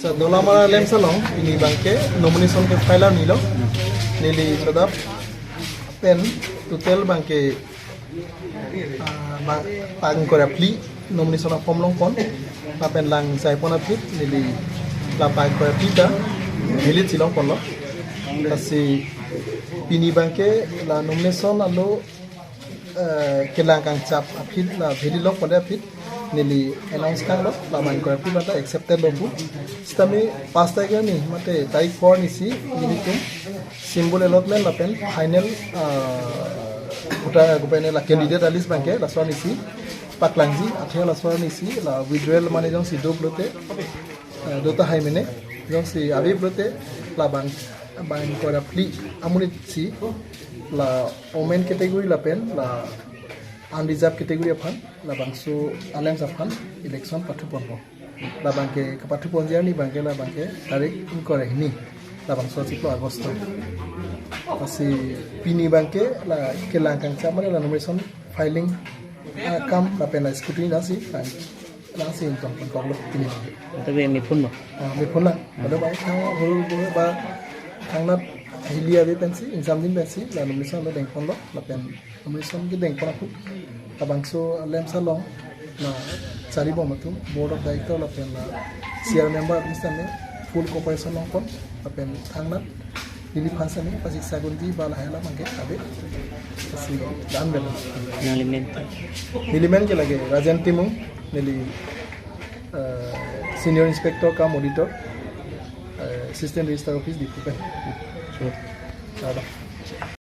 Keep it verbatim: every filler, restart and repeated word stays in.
Sa Dolamara Lamps along pini abangke nomination ke file arni lo. Neli sodap pen total abangke, ah, bang, pangkora phli nomination a-form longpon. Lapen lang saipon aphi neli la pangkora phli ta neli si longponlo. Lasi pini abangke la nomination alo, eh, kelang kangchap aphi, la bheli longponde aphi neli announce tanglo, la pangkora phli mate accepted lo pu. Sitame pas tarik arni mate tarik four arni si nelitum symbol allotment lapen final, ah, voter, kopine, la candidate a-list abangke laso arni si paklangji, athe laso arni si la withdrawal mane jongsi do pulote, eh, do tahai mene, jongsi ave pulote la bang, pangkora phli amonit si la women category lapen la unreserved category aphan, labangso a-lamps aphan election pathuponpo. La abangke kapathuponji arni abangke la abangke tarik ingkoi ra hini, labangso chiklo August. Lasi pini abangke la kelang kangchap mane la nomination filing, ah, akam lapen la scrutiny lasi, lang, lasi ingtong pon koklo pini abangke. Tapi mepun lo. Ah, mepun lang. Pada baik thang hulu hulu ba thangnat hili ave pensi, ingsamdin pensi la nomination lo dengponlo, lapen nomination kedengpon apot labangso a-lamps along la charibom atum, board of director lapen la C R member atum sitame full cooperation longpon, lapen thangnat neli aphan sitame pasiksa gunji ba lahai alam abangke ave. Lasi dan bela. Nangli men? Neli men ke lake Rajen Timung, neli, eh, senior inspector cum auditor, eh, Assistant Registrar Office Diphu pen. Sure. Lalo.